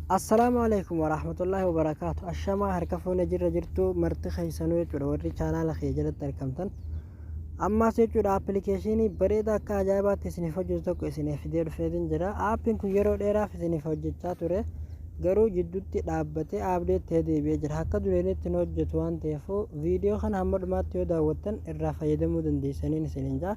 Assalaamu alaikum warahmatullaahi wabarakaatu. Ashamaa harka fuune jirra jirtu marti keessanuu jechuudha warri chaanaala kiyya jalatti argamtan. Ammaas jechuudha appilikeeshinii bareedaa akka ajaa'ibaatti isiniif hojjetu tokko isiniif fidee dhufeetiin jira. Aappiin kun yeroo dheeraaf isiniif hojjechaa ture. Garuu jidduutti dhaabbatee update ta'ee deebi'ee jira. Akka dureenitti hin hojjetu waan ta'eef viidiyoo kana hamma dhumaatti yoo daawwattan irraa fayyadamuu dandeessaniin isiniin jaa.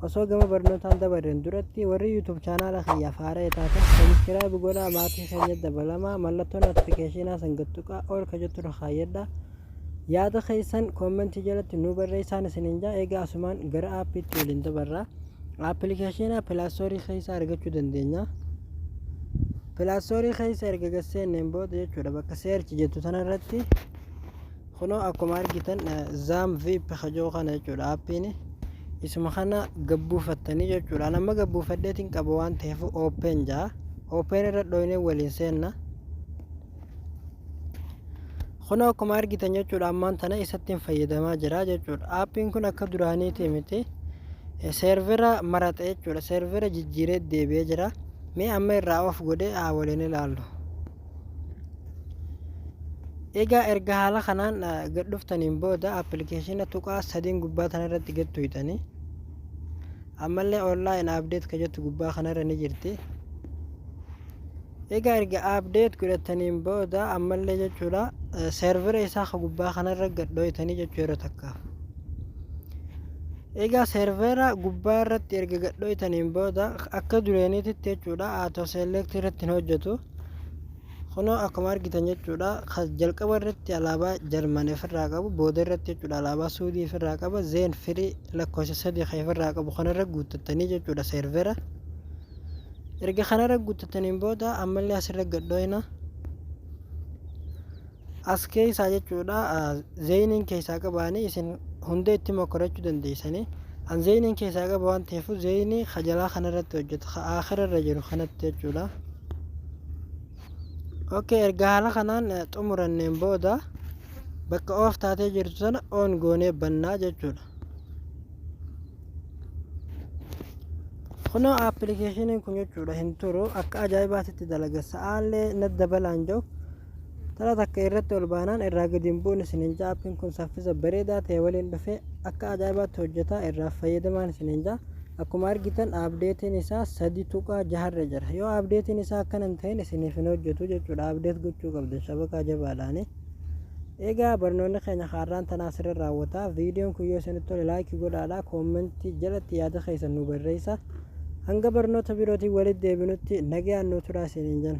Osoo gama barnootaan dabarreen duratti warri YouTube chaanaala kiyyaaf haara'e taatan subscribe godhaa maatii keenya dabalamaa mallattoo notifiikeeshinaa san gad tuqaa all ka jettu irra kaayyadhaa. Yaada keessan koommentii jalatti nuu barreessaan isiniin jaa. Egaa asumaan gara aappiitti waliin dabarra. Appilikeeshinaa pilaastoorii keessa argachuu dandeenya. Pilaastoorii keessa erga gad seenneen booda jechuudha bakka search jettu tanarratti kunoo akkuma argitan Zaam VIP kajoo kana jechuudha aappiin isuma kana gabbuufattanii jechuudha. An amma gabbuufadheetiin qaba waan ta'eef open jaa. Open irra dhooynee waliin seenna. Kunoo akkuma argitan jechuudha ammaan tana isatti hin fayyadamaa jira jechuudha. Aappiin kun akka duraaniiti miti. Seervera maraxe jechuudha. Seervera jijjiiree deebi'ee jira. Mee amma irraa off godhee haa waliin ilaallu. Egaa erga haala kanaan gad dhuftaniin booda appilikeeshina tuqaa sadiin gubbaa tana irratti gad tuyxanii ammallee online update ka jettu gubbaa kanarra ni jirti. Egaa erga update godhataniin booda ammallee jechuudha seervera isaa ka gubbaa kanarra gad dhooytanii jechuu yeroo takkaaf. Egaa seervera gubbaa irratti erga gad dhooytaniin booda akka dureeniititti jechuudha auto select irratti hin hojjetu. Kunoo akkuma argitan jechuudha ka jalqaba irratti alaabaa Jarman ofirraa qabu booda irratti jechuudha alaabaa Suudii ofirraa qaba zeen firii lakkoofsa sadii kan ofirraa qabu kanarra guuttattanii jechuudha seervera. Erga kanarra guuttataniin booda ammallee asirra gad dhooyna. As keessaa jechuudha zeeyiniin keessaa qabaanii isin hunda itti mokkorachuu dandeessanii. An zeeyiniin keessaa qaba waan ta'eef zeeyinii kajalaa kanarratti hojjeta ka aakhira irra jiru kanatti jechuudha. Okay, erga haala kanaan xumuranneen booda bakka off taatee jirtu sana on goonee bannaa jechuudha. Kunoo appilikeeshiniin kun jechuudha hin turu akka ajaa'ibaatitti dalaga sa'aallee na dabalaan jiru tara takka irratti ol baanaan irraa gadi hin bu'uun isiniin jaa. Aappiin kun saffisa bareedaa ta'e waliin dhufee akka ajaa'ibaatti hojjeta, irraa fayyadamaan isiniin jaa. Akkuma argitan updatein isaa 3.6rra jira. Yoo updatein isaa akkana hin ta'in isiniif hin hojjetu jechuudha. Update gochuu qabdan shabakaa jabaadhaani. Egaa barnoonni keenya har'aan tanaa asirra raawwata. Viidiyoon kun yoo isinitti tole like godhaadha. Koommentii jalatti yaada keessan nu barreessa. Hanga barnoota birootiin walitti deebinutti nagayaan nu turaa isiniin jenna.